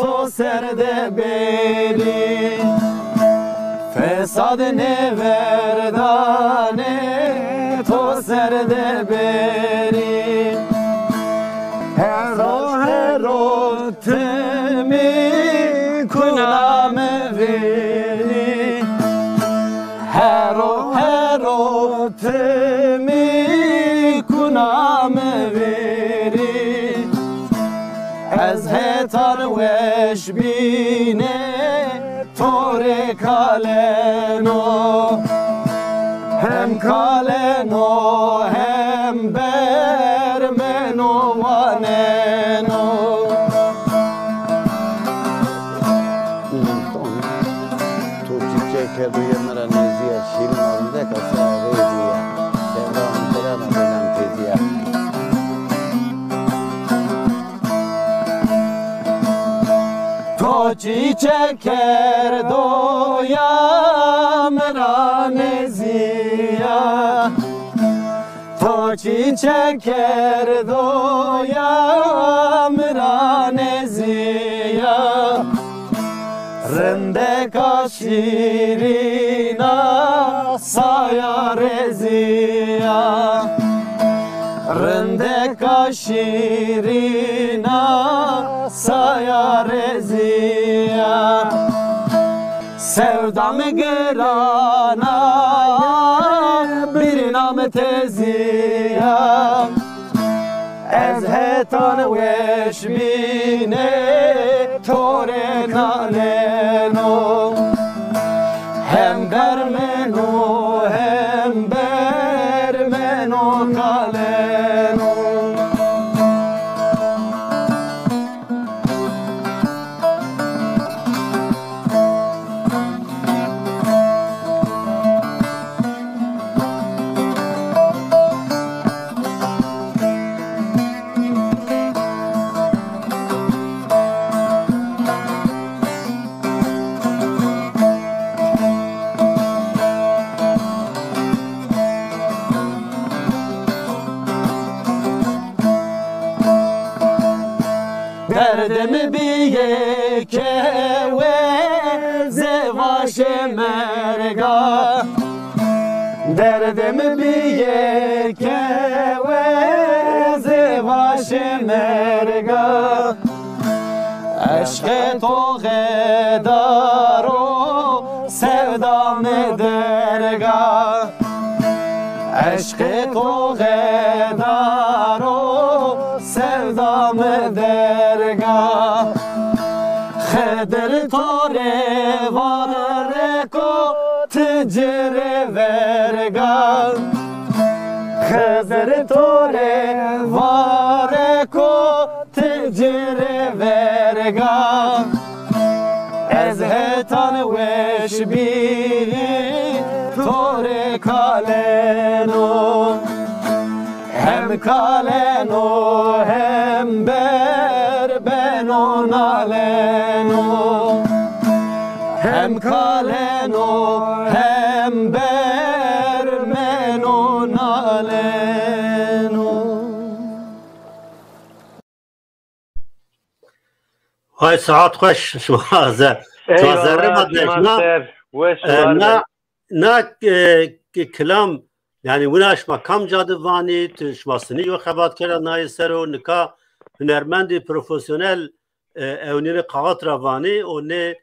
to ser de bêrî. Fesad nêverdanê to ser de bêrî. Hero hero ti mi kuna mi vîrî. Hero hero ti mi kuna mi vîrî. Ez hetan weş bînê to rê kaleno. Hem kaleno hem bermeno waneno. To çîçek kerdo yê mi ra nêzî ya, şîrin avîndeka se rêzî ya. Sevda mi birana bênan têzî ya. To çîçek kerdo ya mi ra nêzî ya. To çîçek kerdo ya mi ra nêzî ya. Rindeka şîrîna saya rêzî ya. Rindeka şîrîna saya rêzî ya. Sevda mi girana ya, birîna mi têzî ya. Ez hetan weş bînê to rê naleno. Hem bermeno hem bermeno kaleno. Derdê mi bîyê kewe zê vaşê merga. Derdê mi bîyê kewe zê vaşê merga. Eşqê to xedar o, sewda mi derga. Eşqê to xedar o, sewda mi derga. Xidir to rê vare ko, ti ci rê verga. Xidir to rê vare ko, ti ci rê verga. Ez hetan weş bî, to rê kaleno. Hem kaleno hem ber beno naleno. Hem kaleno hem ber beno naleno. Hay saat xweş şima ze. Eyvallah, şima ser. Weş, e, war be. Na, na, e, ki-, kilam, yani wina şima kamca de vanî, tu şima sinî yo xebat kera nayê ser o, nika hunermendê profesyonel, e, ewnîne kaxit ra vanî, o nê,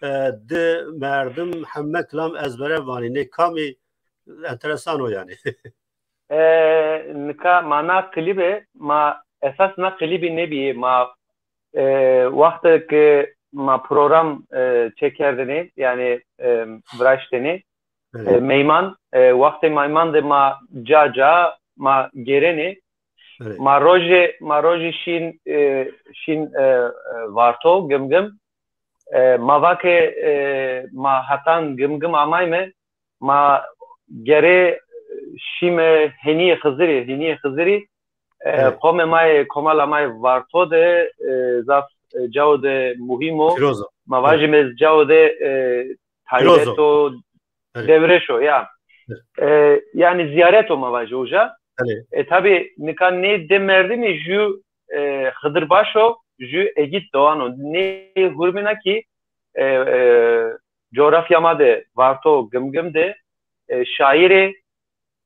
e, di merdim heme kilam ezbere vanî, nê kamî enteresan o yani. E, nika ma na klîbe, ma esas na klîbî nêbîyê, ma, e, wexte ke ma program, e, çêkerdinê, yani, e, viraştêne, e, meyman, e, wextê meyman de ma ca ca ma gêrenê. Ma rojê, ma rojê şîn, e, şîn, e, e, Varto, Gimgim. E, ma va ke, e, ma hetan Gimgim amayme, ma gere şîme Henîyê Xizirî, Henîyê Xizirî, e, qomê ma yê, komala ma yê Varto de, e, zaf, e, cao de muhîm o. Ma vajîme cao de, e, taybet o, dewreş o, ya. E, yani ziyaret o ma vajî uca. E, tabî nika nê di merdimî jü, e, Xidir Baş o, jü Egît Doğan o. Nê hurmîna kî, e, e, coğrafya ma de, Varto, Gimgim de, e, şaîrê,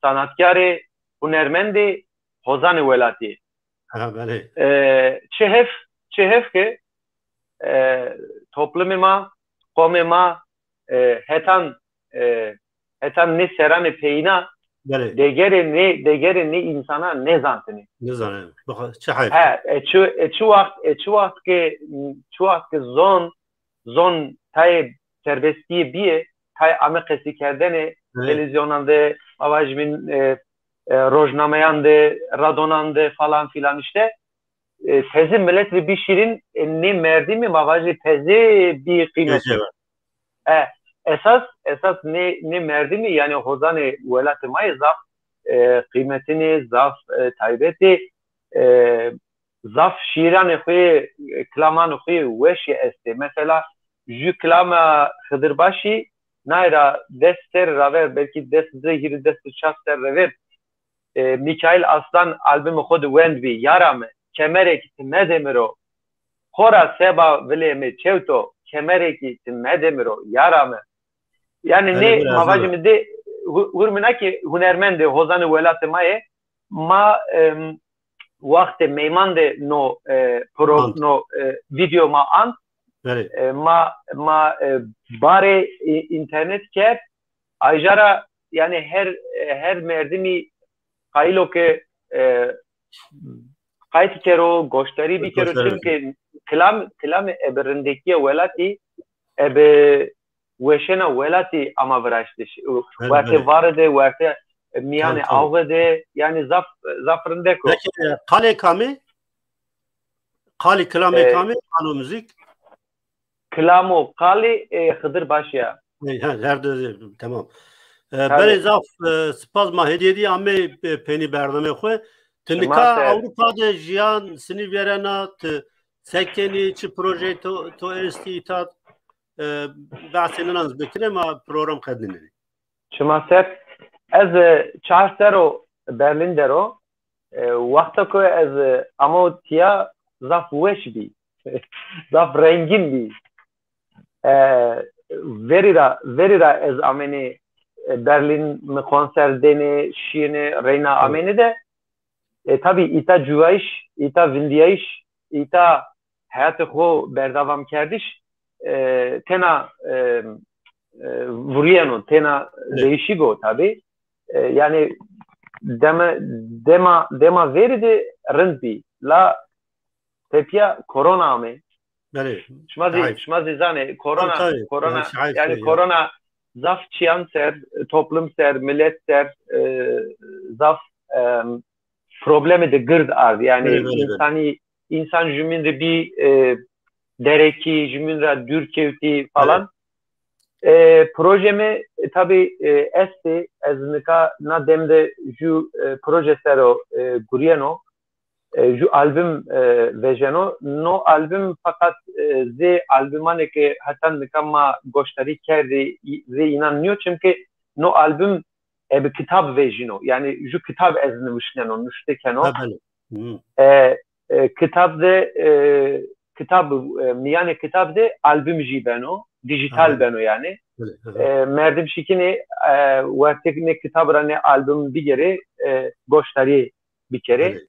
sanatkarê, hunermendê, hozanê welatî. Ha, belê. E, çi hef, çi hef ke, e, toplumê ma, qomê ma, e, hetan, e, hetan nê seranê peyîna, belê, degerê nê, degerê nê însana nêzantinê. Nêzanê. Bak, çi heyf. He, e, çi, e, çi waxt, e, çi waxt ke, çi waxt ke zon, zon tayê serbestîye bîye, tayê ame qesîkerdene, televîzyonan de, ma vajîme, e, e, rojnameyan de, radonan de falan filan işte, e, teze milet rê bî şîrin, e, nê merdimî ma vajî teze bî qîmetî. E, esas, esas nê, nê merdimî, yani hozanê welatê ma yê zaf, e, qîmetinî, zaf, e, taybetî, e, zaf şîîranê xo yê, kilamanê xo yê weşî estê. Mesela, jü kilama Xidir Başî, nay ra des serrî ra ver, belkî des di, hîrê des di çar serrî ra ver, e, Mîkaîl Aslan albumê xo de wendbî, yara mi, kemerekî ti mede mi ro, xora seba vilê mi çewt o, kemerekî ti mede mi ro, yara mi. Yani nê ma vajîme de hu-, hurmîna kî hunermendê, hozanê welatê ma yê, ma, em, wextê meyman de no, e, pro-, no, e, video ma ant. E, ma, ma, e, barê, e, înternet kerd. Ayja ra yani her, e, her merdimî qayîl o ke, e, qayt kero, goşdarî bikero, çimkî kilam, kilamê ebe rindekîya welatî, ebe weşena welatî ama viraştiş. Werte vare de, werte mîyanê awe de, yani zaf, zaf rindek o. Peki, e, qalê kamî? Qalê kilamê kamî? Ano muzîk? Kilam û qalî, e, Xidir Başî ya. Ey, her, her de, tamam. E, belê zaf, e, spas ma hêdîye dî amê, e, peynî bernameyê xo. Ti nika Ewropa de jiyan sinî vêrena, ti se kenî, çi projeyê to, to estî îta, e, behsê ninan zî bikirê, ma program qednînenê. Çima ser, ez, e, çar ser o Berlîn der o. E, wexta ku ez, e, amo tîya zaf weş bî. zaf rengîn bî. E, verî ra, verî ra ez amenî, e, Berlîn mi konser dêne, şîyêne, reyna amenî de. E, tabî îta cuwayîş, îta vindîyayîş, îta heyatê xo berdewam kerdiş, e, tena, e, e, vurîyeno, tena değişik o tabî. E, yanî deme, dema, dema verî de rind bî. La tepîya korona ame. Belê. Şima zî, şima zî zanê korona, korona, yanî korona zaf çîyan ser, toplum ser, milet ser, e, zaf, e, problemê de gird ard. Yanî însanî, însan jumîn de bî, e, derekî, jumîn ra dûr kewtî falan. E, projê mi, e, tabî, e, estê, ez nika na dem de ju, e, proje ser o, e, gurîyeno, e, ju album, e, vejeno. No album feqet, e, zê albumanê ke heta nika ma goşdarî kerdî, zê înan nîyo, çimkî no album ebe kitab vejîno. Yanî ju kitab ez niwişneno, nuşte keno. E, e, kitab de, e, kitab, e, mîyanê kitab de album jî beno, dîjîtal beno yanî. E, merdim şikînê, e, wertê nê kitab ra nê album bigêrê, e, goşdarî bikerê.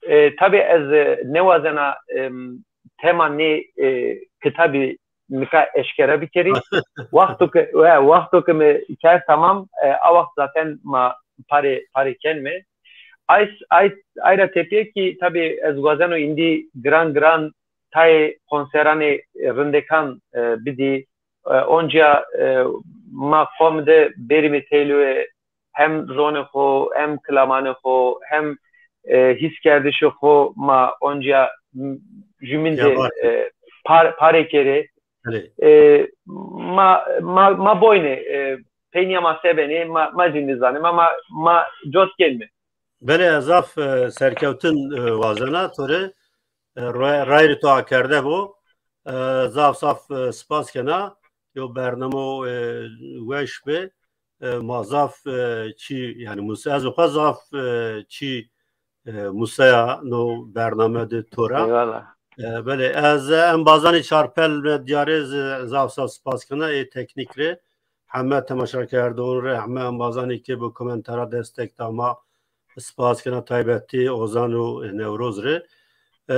E, tabî ez, e, nêwazena, em, tema nê, e, kitabî nika eşkera bikerî. Wexto ke, e, wexto ke mi kerd tamam, e, a wext zaten ma parê, parê kenme. Ay, ay, ay ra tepîya kî tabî ez wazeno îndî giran giran tayê konseranê, e, rindekan, e, bidî. E, oncîya, e, ma qom de berîme teyloye hem zonê xo, hem kilamanê xo, hem, e, hîskerdişê xo ma oncîya, m-, jumîn de, e, par-, parê kerê. E, ma, ma, ma boyne, e, peynîya ma se benê, ma, ma jî nizanê, ma, ma, ma cot kenme. Belê, ez zaf, e, serkewtin, e, wazena to rê, e, ra-, rayîrê to akerde bo. E, zaf zaf, e, spas kena. Yo bernamo, e, weş bi. E, ma zaf, e, çî, yanî Musa, ez xwe zaf, e, çî, e, Musaya no bername de to ra. Eyvallah. E, belê, ez embazanê Çarpel Medya rê zî zaf zaf spas kena, ê teknîk rê. Heme temaşakerdon rê, heme embazanê ke bi komentara destek da ma, spas kena, taybetî Ozan û Newroz rê. E,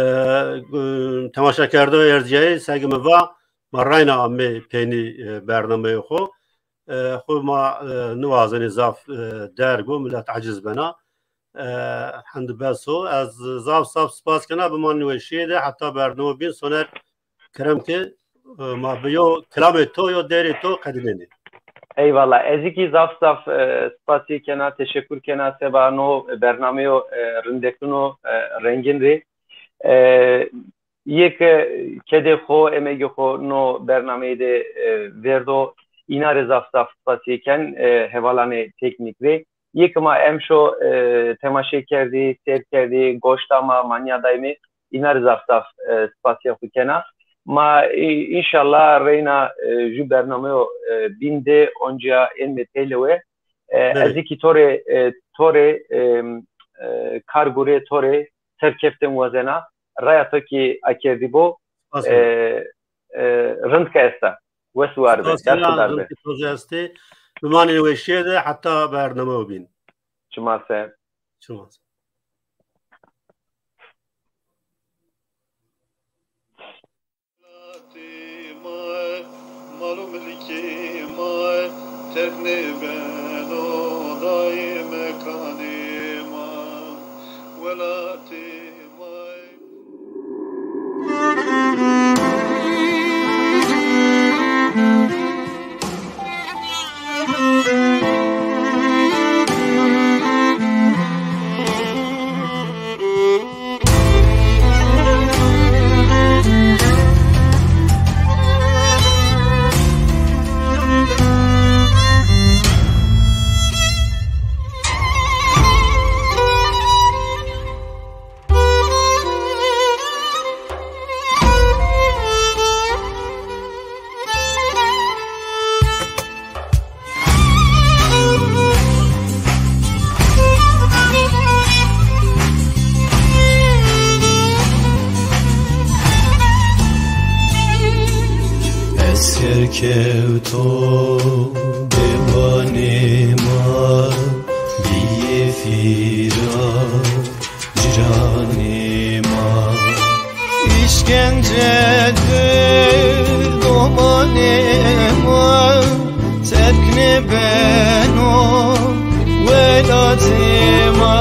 temaşakerdon erzîyayê, seg mi va, ma rayna amê peynî, e, bernameyê xo. E, xo ma, e, niwazenê zaf, e, derg o, milet eciz bena. E, hend bes o. Ez zaf zaf spas kena, bimanê weşîye de, heta bernamo bîn. Soner, kerem ke, e, ma bi yo kilamê to, yo derê to qedînenê. Eyvallah. Ez kî zaf zaf, e, spasî kena, teşekur kena seba no bernameyo, e, rindekun û, e, rengîn rê. E, yê ke kedê xo, emegê xo no bernameyî de, e, verdo, îna rê zaf zaf spasî ken, e, hevalanê teknîk rê. Yê ke ma emşo, e, temaşe kerdî, seyr kerdî, goş da ma, ma nîyadaymê, îna rê zaf zaf, e, spasîya xo kena. Ma, e, înşallah reyna, e, ju bernameyo, e, bîn de oncîya ênme peylewe. E, ez kî to rê, e, to rê, e, e, kar gurê to rê serkeftên wazena. Raya to kî akerdî bo, e, e, rind ke esta. Wes û war be. Dest û dar be. Spas kena, rind ke to zî estê. Bimanê weşîye de heta bername bîn. Çima ser. Çima ser. Welatê ma, mal û milkê ma, terk nêbeno dayê mekanê ma. Welatê ma. Derkewto dewanê ma, bîyê fîra cîranê ma. Îşkence di domanê ma, terk nêbeno welatê ma.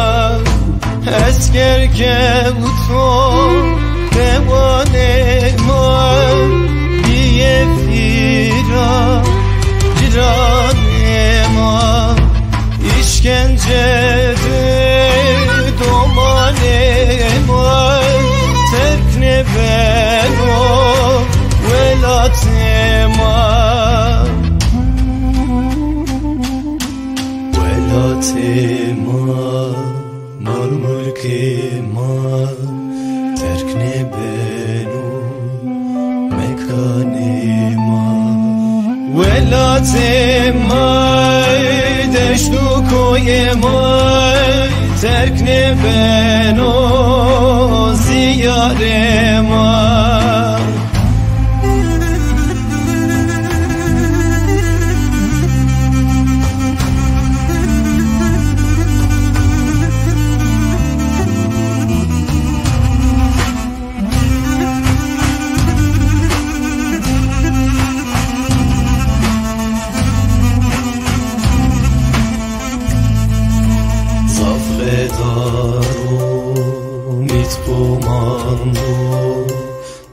Esker kewto dewanê ma, bîyê fîra cîranê ma. Îşkence di domanê ma, terk nêbeno welatê ma. Welatê ma, mal mulkê ma, terk nêbeno mekanê ma. Welatê ma, deşt û koyê ma, terk nêbeno zîyarê ma. Zaf xedar o, mît qomando,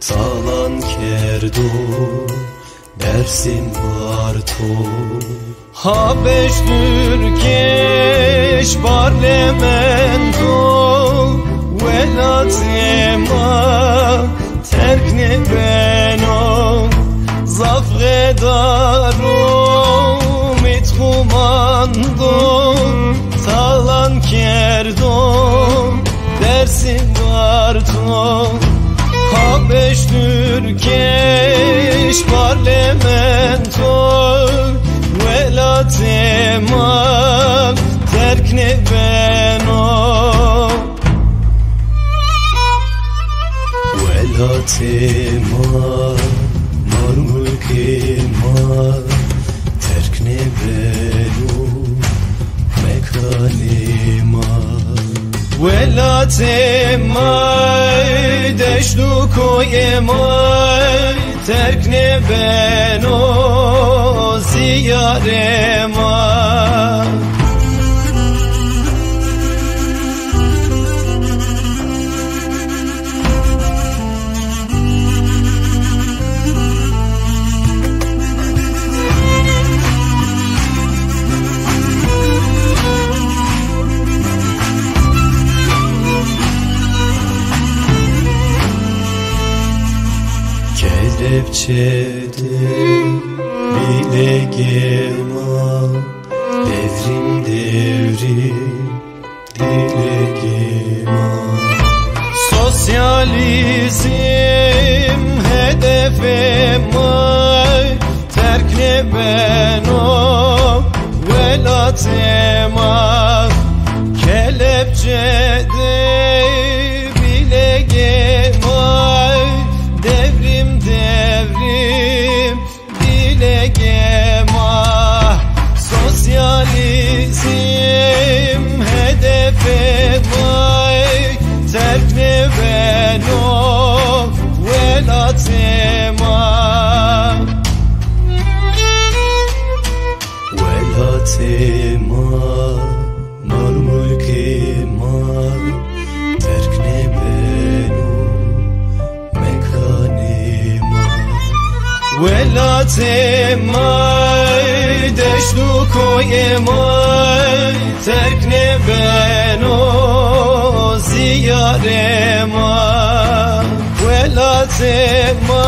talan kerdo, Dêrsim barto. Ha beş Türkeş parlamento, welatê ma terk nêbeno. Zaf xedar o, mît qomando, talan kerdo, Dêrsim barto. Ha beş Türkeş parlamento, welatê ma terk nêbeno. Welatê ma, mal mulkê ma, terk nêbeno mekanê ma. Welatê ma, deşt û koyê ma, terk nêbeno zîyarê ma. Kelepçe de bile gema, devrim devrim. Sosyalizm hedefê ma, terk nêbeno welatê ma. Kelepçe de bile gema, devrim devrim. Bile gema, sosyalizm hedefê ma, terk nêbeno welatê ma. Welatê ma, mal mulkê ma, terk nêbeno mekanê ma. Welatê ma, deşt û koyê ma, terk nêbeno zîyarê ma. Welatê ma,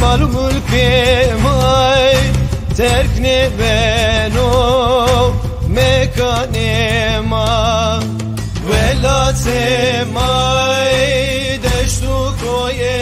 mal û mulkê ma, terk nêbeno mekanê ma. Welatê ma, deşt û koyê